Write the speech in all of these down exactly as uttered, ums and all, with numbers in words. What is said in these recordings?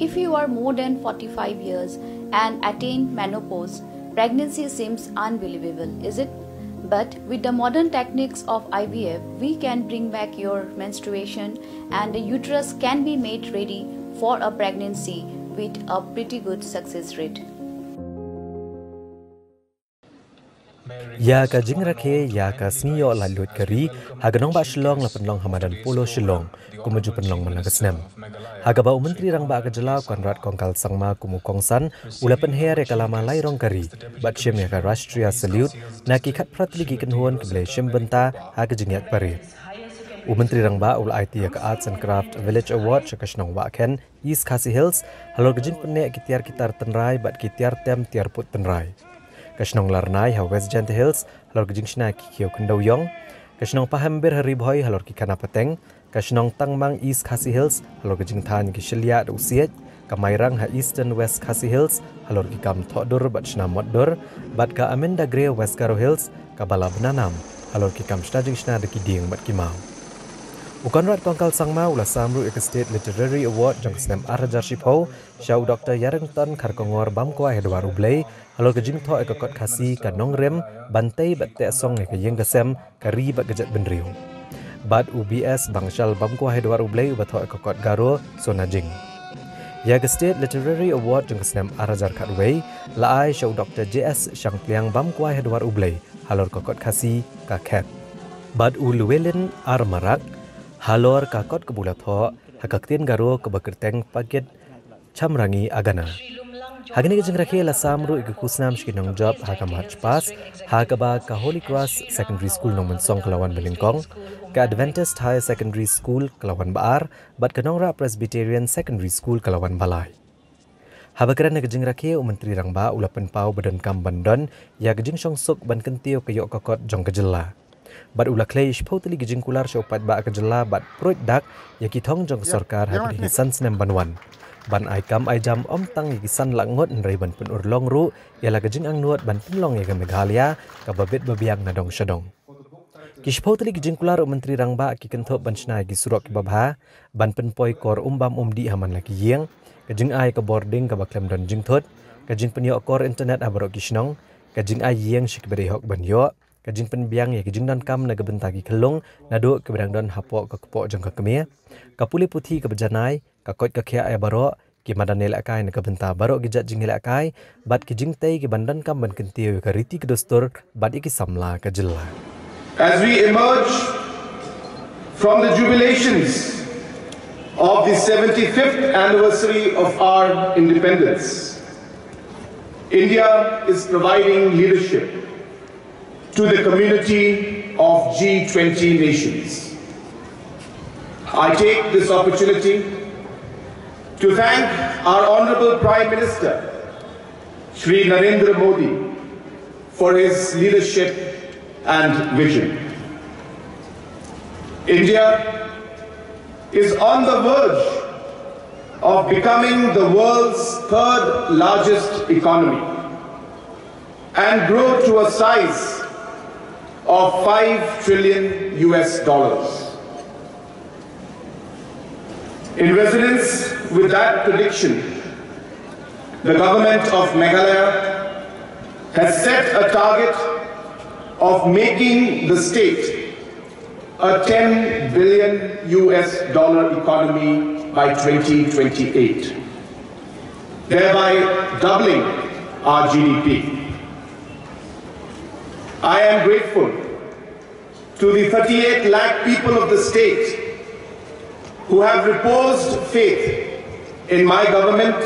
If you are more than forty-five years and attain menopause, pregnancy seems unbelievable, is it? But with the modern techniques of I V F, we can bring back your menstruation and the uterus can be made ready for a pregnancy with a pretty good success rate. Ïa ka jingrakhe ïa ka sngi ïoh laitluid ka ri ha ka nongbah Shillong la pynlong ha madan Polo Shillong, kumba ju pynlong man la ka snem. Ha kaba u Myntri Rangbah ka jylla u Conrad Kongkal Sangma kum u kongsan u la pynher ïa ka lama lairong ka ri bad shim ïa ka Rashtriya Salute na ki khatphra tylli ki kynhun kiba la shim bynta ha ka jingïaid parade. U Myntri Rangbah u la aiti ïa ka Arts and Craft Village Award sha ka shnong Wahkhen, East Khasi Hills, halor ka jingpynneh ki tiar ki tar tynrai bad ki tiar tem tiar pud tynrai. Ka shnong Larnai ha West Jaintia Hills halor ka jingshna ki khiew khyndew ïong. Ka shnong Pahembir ha Ri Bhoi halor ki khana pateng. Ka shnong Tangmang, East Khasi Hills, halor ka jingthan ki shylliah da u siej. Ka Mairang ha Eastern West Khasi Hills halor ki kam thoh dur bad shna mot dur. Bad ka Amindagre, West Garo Hills, kaba la bna nam halor ki kam shna jingshna da ki dieng bad ki maw. U Conrad Kongkal Sangma u la sam ruh ïa ka State Literary Award jong ka snem ar hajar shiphew sha u Doktor Ïaryngton Kharkongor Bamkwai Hadwar U Blei halor ka jingthoh ïa ka kot Khasi Ka Nongrim ban tei bad teh song ïa ka ïing ka sem, ka ri bad ka jaitbynriew. Bad u B S Bangshal Bamkwai Hadwar U Blei uba thoh ïa ka kot Garo Sona Jing. Ïa ka State Literary Award jong ka snem ar hajar khatwei la ai sha u Doktor J S Shangpliang Bamkwai Hadwar U Blei halor ka kot Khasi Ka Khet. Bad u Llewellyn R Marak halor ka kot kaba u la thoh ha ka ktien Garo kaba kyrteng Pagit Chamrangi Agana. Ha kane ka jingrakhe la sam ruh ïa ki khusnam sha ki nongjop ha ka March Past, ha kaba ka Holy Cross Secondary School Nongmynsong ka la wan ba nyngkong, ka Adventist Higher Secondary School ka la wan ba ar, bad ka Nongrah Presbyterian Secondary School ka la wan ba lai. Haba kren ha ka jingrakhe, u Myntri Rangbah u la pynpaw ba donkam ban don ïa ka jingshongsuk ban kyntiew ka ïoh ka kot jong ka jylla. Bad u la khlei shiphew tylli ki jingkular sha u paidbah ka jylla bad pruid dak ïa ki thong jong ka sorkar ha kine ki san snem ban wan. Ban ai kam ai jam ym tang ïa ki san lak ngut hynrei ban pynurlong ruh ïa la ka jingangnud ban pynlong ïa ka Meghalaya kaba bit ba biang na dong sha dong. Ki shiphew tylli ki jingkular u Myntri Rangbah ki kynthup ban shna ïa ki surok kiba bha, ban pynpoi kor um bam um dih ha man la ki ïing, ka jingai ka bording kaba khlem don jingthut, ka jingpynïoh kor internet ha baroh ki shnong, ka jingai ïing sha kiba dei hok ban ïoh, ka jingpynbiang ïa ka jingdonkam na ka bynta ki khyllung naduh kiba dang don hapoh ka kpoh jong ka kmie, ka pule puthi kaba janai, ka koit ka khiah ïa baroh, ki madan ïalehkai na ka bynta baroh ki jait jingïalehkai, bad ki jingtei kiban donkam ban kyntiew ïa ka riti ka dustur bad ïa ki samla ka jylla. As we emerge from the jubilations of the seventy-fifth anniversary of our independence, India is providing leadership to the community of G twenty nations. I take this opportunity to thank our Honorable Prime Minister, Shri Narendra Modi, for his leadership and vision. India is on the verge of becoming the world's third largest economy and grow to a size of five trillion U S dollars. In resonance with that prediction, the government of Meghalaya has set a target of making the state a ten billion U S dollar economy by twenty twenty-eight, thereby doubling our G D P. I am grateful to the thirty-eight lakh people of the state who have reposed faith in my government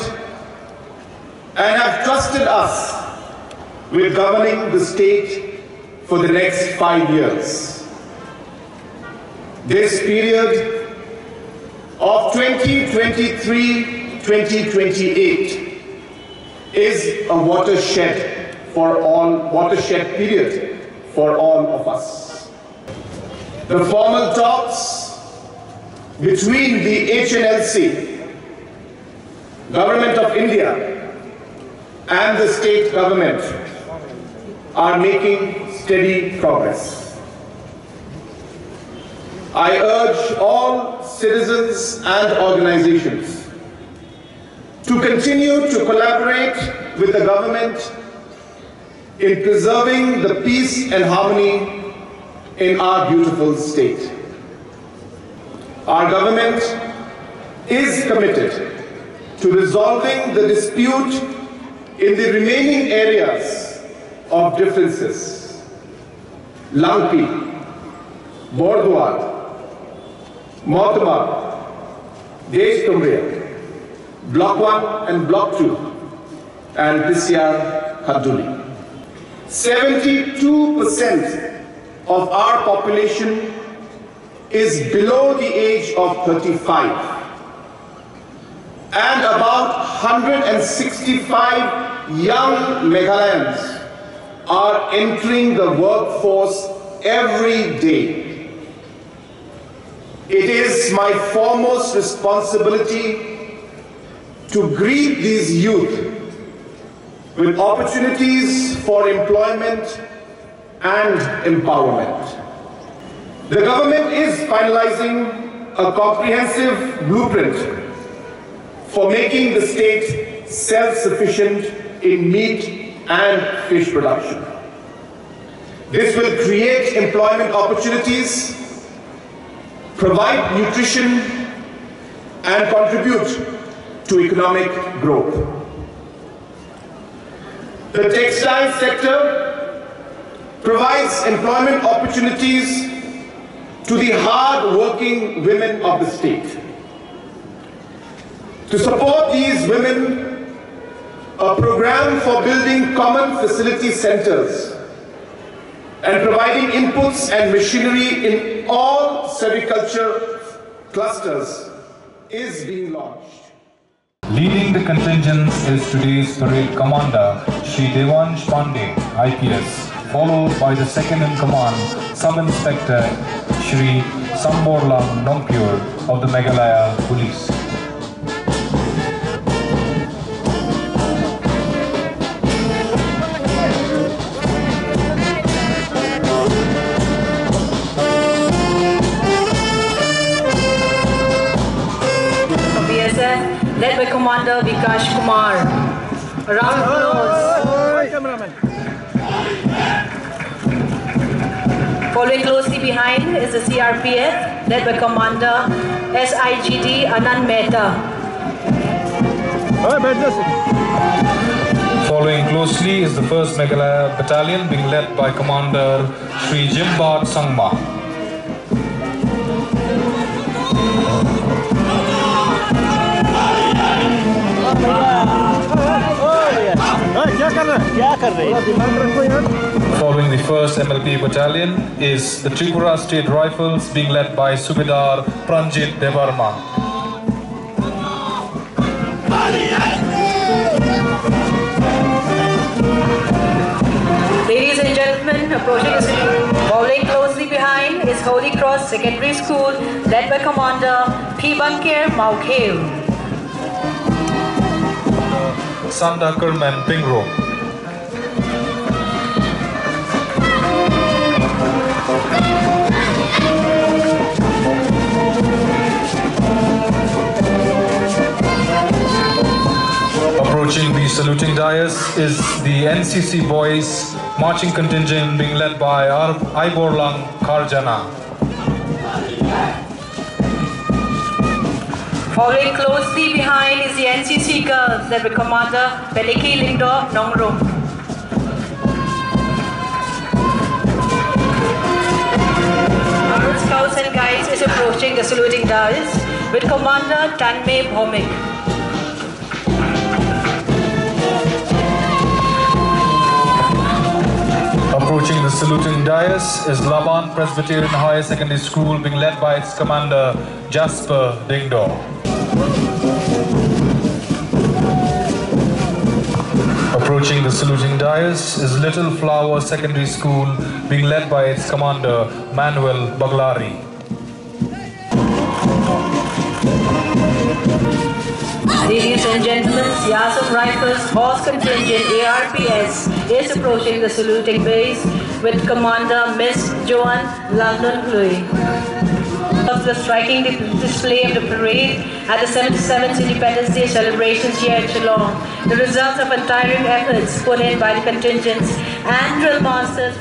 and have trusted us with governing the state for the next five years. This period of twenty twenty-three, twenty twenty-eight is a watershed for all, watershed period for all of us. The formal talks between the H N L C, Government of India, and the state government are making steady progress. I urge all citizens and organizations To continue to collaborate with the government in preserving the peace and harmony in our beautiful state. Our government is committed to resolving the dispute in the remaining areas of differences. Langpih, Borduar, Mawtamar, Desh Tumria, Block one and Block two, and Pisiar Khanduli. Seventy-two percent of our population is below the age of thirty-five, and about one hundred sixty-five young Meghalayans are entering the workforce every day. It is my foremost responsibility to greet these youth with opportunities for employment and empowerment. The government is finalizing a comprehensive blueprint for making the state self-sufficient in meat and fish production. This will create employment opportunities, provide nutrition, and contribute to economic growth. The textile sector provides employment opportunities to the hard-working women of the state. To support these women, a program for building common facility centers and providing inputs and machinery in all sericulture clusters is being launched. Leading the contingent is today's parade commander, Shri Devansh Pandey, I P S, followed by the second in command, Sub Inspector Shri Samborlang Nongpure of the Meghalaya Police. B S F, led by Commander Vikash Kumar. Round of applause. Following closely behind is the C R P F, led by Commander S I G D Anand Mehta. Following closely is the first Meghalaya Battalion, being led by Commander Shri Jimbad Sangma. Following the first M L P Battalion is the Tripura State Rifles, being led by Subedar Pranjit Debbarma. Ladies and gentlemen, approaching the city, following closely behind is Holy Cross Secondary School, led by Commander P. Bankir Mawkhel. Santa Kerman Pingro. Approaching the saluting dais is the N C C Boys marching contingent being led by R. Aiborlang Kharjana. Following closely behind is the N C C girls led by Commander Peliki Lyngdoh Nongrum. Our Scouts and Guides is approaching the saluting dais with Commander Tanmay Bhowmik. Approaching the saluting dais is Laban Presbyterian Higher Secondary School, being led by its commander, Jasper Dingdor. Approaching the saluting dais is Little Flower Secondary School, being led by its commander, Manuel Baglari. Ladies and gentlemen, Siason Rifles Horse Contingent, A R P S, is approaching the saluting dais with Commander Miss Joan Lalnunglui. the striking di- display of the parade at the seventy-seventh Independence Day celebrations here at Shillong, the result of untiring efforts put in by the contingents and drill masters.